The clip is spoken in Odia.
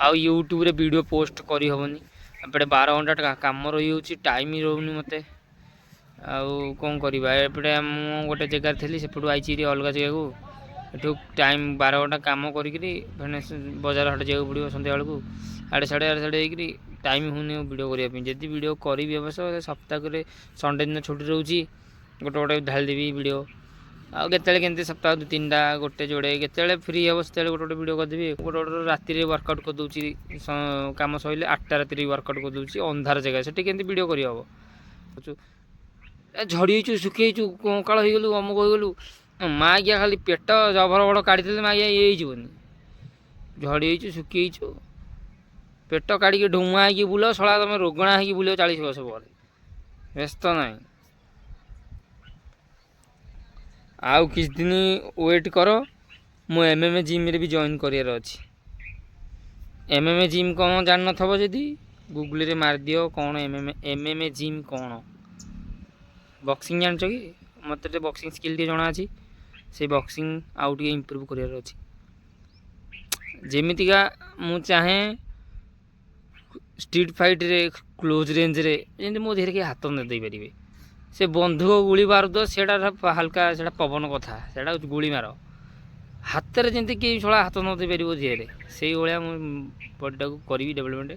ଆଉ ୟୁଟ୍ୟୁବରେ ଭିଡ଼ିଓ ପୋଷ୍ଟ କରିହେବନି। ଏପଟେ 12 ଘଣ୍ଟା କାମ ରହିଯାଉଛି, ଟାଇମ୍ ରହୁନି ମୋତେ। ଆଉ କ'ଣ କରିବା? ଏପଟେ ମୁଁ ଗୋଟେ ଜାଗାରେ ଥିଲି, ସେପଟୁ ଆଇଛି ଅଲଗା ଜାଗାକୁ। ଏଠୁ ଟାଇମ୍ 12 ଘଣ୍ଟା କାମ କରିକିରି ଫେଣେ ବଜାର ହାଟ ଯିବାକୁ ପଡ଼ିବ ସନ୍ଧ୍ୟାବେଳକୁ। ଆଡ଼େ ସାଡ଼େ ଆଡ଼େ ସାଡ଼େ ହେଇକିରି ଟାଇମ୍ ହେଉନି ଆଉ ଭିଡ଼ିଓ କରିବା ପାଇଁ। ଯଦି ଭିଡ଼ିଓ କରିବି, ଅବଶ୍ୟ ସପ୍ତାହକରେ ସଣ୍ଡେ ଦିନ ଛୁଟି ରହୁଛି, ଗୋଟେ ଗୋଟେ ଢାଳିଦେବି ଭିଡ଼ିଓ। ଆଉ କେତେବେଳେ କେମିତି ସପ୍ତାହ ଦୁଇ ତିନିଟା, ଗୋଟେ ଯୋଡ଼େ, କେତେବେଳେ ଫ୍ରି ହେବ ସେତେବେଳେ ଗୋଟେ ଗୋଟେ ଭିଡ଼ିଓ କରିଦେବି। ଗୋଟେ ଗୋଟେ ରାତିରେ ୱାର୍କଆଉଟ୍ କରିଦେଉଛି। କାମ ସରିଲେ 8ଟା ରାତିରେ ୱାର୍କଆଉଟ୍ କରିଦେଉଛି। ଅନ୍ଧାର ଜାଗା, ସେଠି କେମିତି ଭିଡ଼ିଓ କରିହେବ? ଏ ଝଡ଼ି ଯାଇଛୁ, ଶୁଖି ଯାଇଛୁ, କଙ୍କାଳ ହେଇଗଲୁ, ଅମୁକ ହେଇଗଲୁ। ମାଆଗିଆ ଖାଲି ପେଟ ଜବର ବଡ଼ କାଢ଼ିଦେଲେ ମାଆଗିଆ ଇଏ ହେଇଯିବନି। ଝଡ଼ି ଯାଇଛୁ, ଶୁଖି ଯାଇଛୁ, ପେଟ କାଢ଼ିକି ଢୁମା ହେଇକି ବୁଲ ଶଳା, ତମେ ରୋଗଣା ହେଇକି ବୁଲିବ 40 ବର୍ଷ ପରେ, ବ୍ୟସ୍ତ ନାହିଁ। ଆଉ କିଛି ଦିନ ୱେଟ୍ କର। ମୁଁ M M A ଜିମ୍ରେ B join କରିବାର ଅଛି। ଏମ୍ ଏମ୍ ଏ ଜିମ୍ କ'ଣ ଜାଣିନଥିବ ଯଦି, ଗୁଗୁଲରେ ମାରିଦିଅ କ'ଣ ଏମ୍ ଏମ୍ ଏ ଜିମ୍ କ'ଣ। ବକ୍ସିଂ ଜାଣିଛ କି? ମୋତେ ଟିକେ ବକ୍ସିଂ ସ୍କିଲ୍ ଟିକେ ଜଣା ଅଛି। ସେଇ ବକ୍ସିଂ ଆଉ ଟିକେ ଇମ୍ପ୍ରୁଭ୍ କରିବାର ଅଛି। ଯେମିତିକା ମୁଁ ଚାହେଁ, ଷ୍ଟ୍ରିଟ୍ ଫାଇଟ୍ରେ କ୍ଲୋଜ୍ ରେଞ୍ଜରେ ଯେମିତି ମୋ ଦେହରେ କେହି ହାତ ନ ଦେଇପାରିବେ। ସେ ବନ୍ଧୁକ ଗୁଳି ବାରୁଦ ସେଇଟା ହାଲକା, ସେଇଟା ପବନ କଥା, ସେଇଟା ହେଉଛି ଗୁଳି ମାର। ହାତରେ ଯେମିତି କେହି ଶଳା ହାତ ନ ଦେଇପାରିବ ଦେହରେ, ସେଇଭଳିଆ ମୁଁ ବଡ଼ିଟାକୁ କରିବି ଡେଭଲପମେଣ୍ଟ।